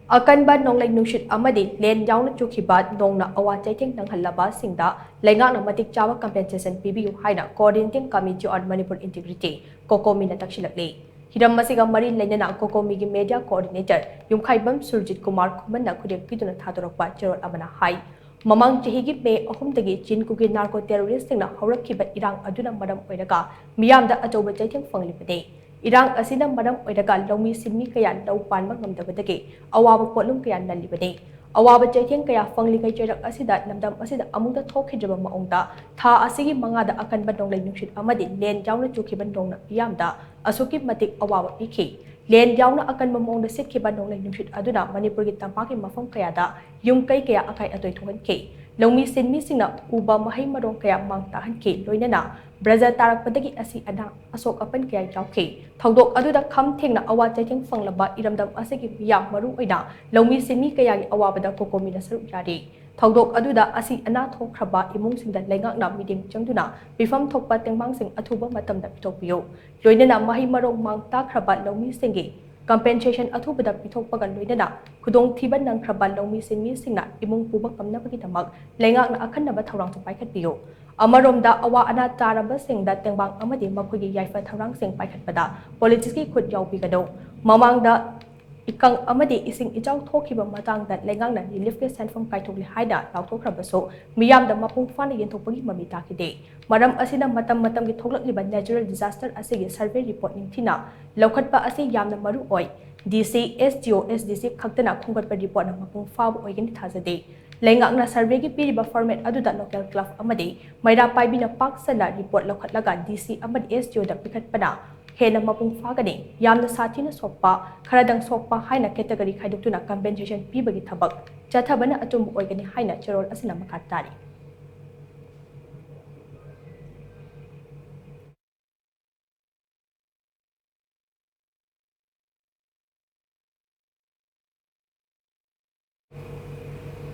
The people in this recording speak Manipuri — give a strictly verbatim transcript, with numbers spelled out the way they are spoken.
ꯑꯀꯟꯕ ꯅꯣꯡꯂꯩ ꯅꯨꯡꯁꯤꯠ ꯑꯃꯗꯤ ꯂꯦꯟ ꯌꯥꯎꯅ ꯆꯨꯈꯤꯕ ꯅꯣꯡꯅ ꯑꯋꯥ ꯆꯩꯊꯦꯡ ꯅꯪꯍꯜꯂꯕꯁꯤꯡꯗ ꯂꯩꯉꯥꯛꯅ ꯃꯇꯤꯛ ꯆꯥꯕ compensation ꯄꯤꯕꯤꯌꯨ ꯍꯥꯏꯅ Coordinating Committee on Manipur Integrity, COCOMIꯅ ꯇꯛꯁꯤꯜꯂꯛꯂꯤ꯫ ꯍꯤꯔꯝ ꯑꯁꯤꯒ ꯃꯔꯤ ꯂꯩꯅꯅ COCOMIꯒꯤ media coordinator ꯌꯨꯝꯈꯥꯏꯕꯝ ꯁꯨꯔꯖꯤꯠ ꯀꯨꯃꯥꯔ ꯈꯨꯃꯟꯅ ꯈꯨꯗꯦꯡ ꯄꯤꯗꯨꯅ ꯊꯥꯗꯣꯔꯛꯄ ꯆꯦꯔꯣꯜ ꯑꯃꯅ ꯍꯥꯏ, ꯃꯃꯥꯡ ꯆꯍꯤꯒꯤ ꯃꯦ ꯑꯍꯨꯝꯗꯒꯤ ꯆꯤꯟ ꯀꯨꯀꯤ narco terroristꯁꯤꯡꯅ ꯍꯧꯔꯛꯈꯤꯕ ꯏꯔꯥꯡ ꯑꯗꯨꯅ ꯃꯔꯝ ꯑꯣꯏꯔꯒ ꯃꯤꯌꯥꯝꯗ ꯑꯆꯧꯕ ꯆꯩꯊꯦꯡ ꯐꯪꯂꯤꯕꯅꯤ꯫ ꯏꯔꯥꯡ ꯑꯁꯤꯅ ꯃꯔꯝ ꯑꯣꯏꯔꯒ ꯂꯧꯃꯤ ꯁꯤꯟꯃꯤ ꯀꯌꯥ ꯂꯧ ꯄꯥꯟꯕ ꯉꯝꯗꯕꯗꯒꯤ ꯑꯋꯥꯕ ꯄꯣꯠꯂꯨꯝ ꯀꯌꯥ ꯅꯜꯂꯤꯕꯅꯤ꯫ ꯑꯋꯥꯕ ꯆꯩꯊꯦꯡ ꯀꯌꯥ ꯐꯪꯂꯤꯉꯩ ꯆꯩꯔꯛ ꯑꯁꯤꯗ ꯂꯝꯗꯝ ꯑꯁꯤꯗ ꯑꯃꯨꯛꯇ ꯊꯣꯛꯈꯤꯗ꯭ꯔꯕ ꯃꯑꯣꯡꯗ ꯊꯥ ꯑꯁꯤꯒꯤ ꯃꯉꯥꯗ ꯑꯀꯟꯕ ꯅꯣꯡꯂꯩ ꯅꯨꯡꯁꯤꯠ ꯑꯃꯗꯤ ꯂꯦꯟ ꯌꯥꯎꯅ ꯆꯨꯈꯤꯕ ꯅꯣꯡꯅ ꯃꯤꯌꯥꯝꯗ ꯑꯁꯨꯛꯀꯤ ꯃꯇꯤꯛ ꯑꯋꯥꯕ ꯄꯤꯈꯤ꯫ ꯂꯦꯟ ꯌꯥꯎꯅ ꯑꯀꯟꯕ ꯃꯑꯣꯡꯗ ꯁꯤꯠꯈꯤꯕ ꯅꯣꯡꯂꯩ ꯅꯨꯡꯁꯤꯠ ꯑꯗꯨꯅ ꯃꯅꯤꯄꯨꯔꯒꯤ ꯇꯝꯄꯥꯛꯀꯤ ꯃꯐꯝ ꯀꯌꯥꯗ ꯌꯨꯝ ꯀꯩ ꯀꯌꯥ ꯑꯀꯥꯏ ꯑꯇꯣꯏ ꯊꯣꯛꯍꯟꯈꯤ꯫ ꯂꯧꯃꯤ ꯁꯤꯟꯃꯤꯁꯤꯡꯅ ꯎꯕ ꯃꯍꯩ ꯃꯔꯣꯡ ꯀꯌꯥ ꯃꯥꯡ ꯇꯥꯛꯍꯟꯈꯤ, ꯂꯣꯏꯅꯅ ꯕ꯭ꯔꯖ ꯇꯥꯔꯛꯄꯗꯒꯤ ꯑꯁꯤ ꯑꯅꯥ ꯑꯁꯣꯛ ꯑꯄꯟ ꯀꯌꯥ ꯌꯥꯎꯈꯤ꯫ ꯊꯧꯗꯣꯛ ꯑꯗꯨꯗ ꯈꯝ ꯊꯦꯡꯅ ꯑꯋꯥ ꯆꯩꯊꯦꯡ ꯐꯪꯂꯕ ꯏꯔꯝꯗꯝ ꯑꯁꯤꯒꯤ ꯃꯤꯌꯥꯝ, ꯃꯔꯨꯑꯣꯏꯅ ꯂꯧꯃꯤ ꯁꯤꯟꯃꯤ ꯀꯌꯥꯒꯤ ꯑꯋꯥꯕꯗ COCOMIꯅ ꯁꯔꯨꯛ ꯌꯥꯔꯤ꯫ ꯊꯧꯗꯣꯛ ꯑꯗꯨꯗ ꯑꯁꯤ ꯑꯅꯥ ꯊꯣꯛꯈ꯭ꯔꯕ ꯏꯃꯨꯡꯁꯤꯡꯗ ꯂꯩꯉꯥꯛꯅ ꯃꯤꯠꯌꯦꯡ ꯆꯪꯗꯨꯅ ꯃꯤꯐꯝ ꯊꯣꯛꯄ ꯇꯦꯡꯕꯥꯡꯁꯤꯡ ꯑꯊꯨꯕ ꯃꯇꯝꯗ ꯄꯤꯊꯣꯛꯄꯤꯌꯨ꯫ ꯂꯣꯏꯅꯅ ꯃꯍꯩ ꯃꯔꯣꯡ ꯃꯥꯡ ꯇꯥꯛꯈ꯭ꯔꯕ ꯂꯧꯃꯤꯁꯤꯡꯒꯤ compensation ꯑꯊꯨꯕꯗ ꯄꯤꯊꯣꯛꯄꯒ ꯂꯣꯏꯅꯅ ꯈꯨꯗꯣꯡꯊꯤꯕ ꯅꯪꯈ꯭ꯔꯕ ꯂꯧꯃꯤ ꯁꯤꯟꯃꯤꯁꯤꯡꯅ ꯏꯃꯨꯡ ꯄꯨꯕ ꯉꯝꯅꯕꯒꯤꯗꯃꯛ ꯂꯩꯉꯥꯛꯅ ꯑꯈꯟꯅꯕ ꯊꯧꯔꯥꯡꯁꯨ ꯄꯥꯏꯈꯠꯄꯤꯌꯨ꯫ ꯑꯃꯔꯣꯝꯗ, ꯑꯋꯥ ꯑꯅꯥ ꯇꯥꯔꯕꯁꯤꯡꯗ ꯇꯦꯡꯕꯥꯡ ꯑꯃꯗꯤ ꯃꯈꯣꯏꯒꯤ ꯌꯥꯏꯐ ꯊꯧꯔꯥꯡꯁꯤꯡ ꯄꯥꯏꯈꯠꯄꯗ politicsꯀꯤ ꯈꯨꯠ ꯌꯥꯎꯕꯤꯒꯅꯨ꯫ ꯃꯃꯥꯡꯗ ꯏꯀꯪ ꯑꯃꯗꯤ ꯏꯁꯤꯡ ꯏꯆꯥꯎ ꯊꯣꯛꯈꯤꯕ ꯃꯇꯥꯡꯗ ꯂꯩꯉꯥꯛꯅ reliefꯀꯤ ꯁꯦꯟꯐꯝ ꯀꯥꯏꯊꯣꯛꯂꯤ ꯍꯥꯏꯅ ꯂꯥꯎꯊꯣꯛꯈ꯭ꯔꯕꯁꯨ, ꯃꯤꯌꯥꯝꯗ ꯃꯄꯨꯡ ꯐꯥꯅ ꯌꯦꯟꯊꯣꯛꯄꯒꯤ ꯃꯃꯤ ꯇꯥꯈꯤꯗꯦ꯫ ꯃꯔꯝ ꯑꯁꯤꯅ, ꯃꯇꯝ ꯃꯇꯝꯒꯤ ꯊꯣꯛꯂꯛꯂꯤꯕ natural disaster ꯑꯁꯤꯒꯤ survey report ꯅꯤꯡꯊꯤꯅ ꯂꯧꯈꯠꯄ ꯑꯁꯤ ꯌꯥꯝꯅ ꯃꯔꯨ ꯑꯣꯏ꯫ DC, SDO, SDC ꯈꯛꯇꯅ ꯈꯣꯝꯒꯠꯄ reportꯅ ꯃꯄꯨꯡ ꯐꯥꯕ ꯑꯣꯏꯒꯅꯤ ꯊꯥꯖꯗꯦ꯫ ꯂꯩꯉꯥꯛꯅ surveyꯒꯤ ꯄꯤꯔꯤꯕ format ꯑꯗꯨꯗ local club ꯑꯃꯗꯤ ꯃꯩꯔꯥ ꯄꯥꯏꯕꯤꯅ ꯄꯥꯛ ꯁꯟꯅ report ꯂꯧꯈꯠꯂꯒ DC ꯑꯃꯗꯤ SDOꯗ ꯄꯤꯈꯠꯄꯅ ꯍꯦꯟꯅ ꯃꯄꯨꯡ ꯐꯥꯒꯅꯤ꯫ ꯌꯥꯝꯅ ꯁꯥꯊꯤꯅ ꯁꯣꯛꯄ, ꯈꯔꯗꯪ ꯁꯣꯛꯄ ꯍꯥꯏꯅ category ꯈꯥꯏꯗꯣꯛꯇꯨꯅ compensation ꯄꯤꯕꯒꯤ ꯊꯕꯛ ꯆꯠꯊꯕꯅ ꯑꯆꯨꯝꯕ ꯑꯣꯏꯒꯅꯤ ꯍꯥꯏꯅ ꯆꯦꯔꯣꯜ ꯑꯁꯤꯅ ꯃꯈꯥ ꯇꯥꯔꯤ꯫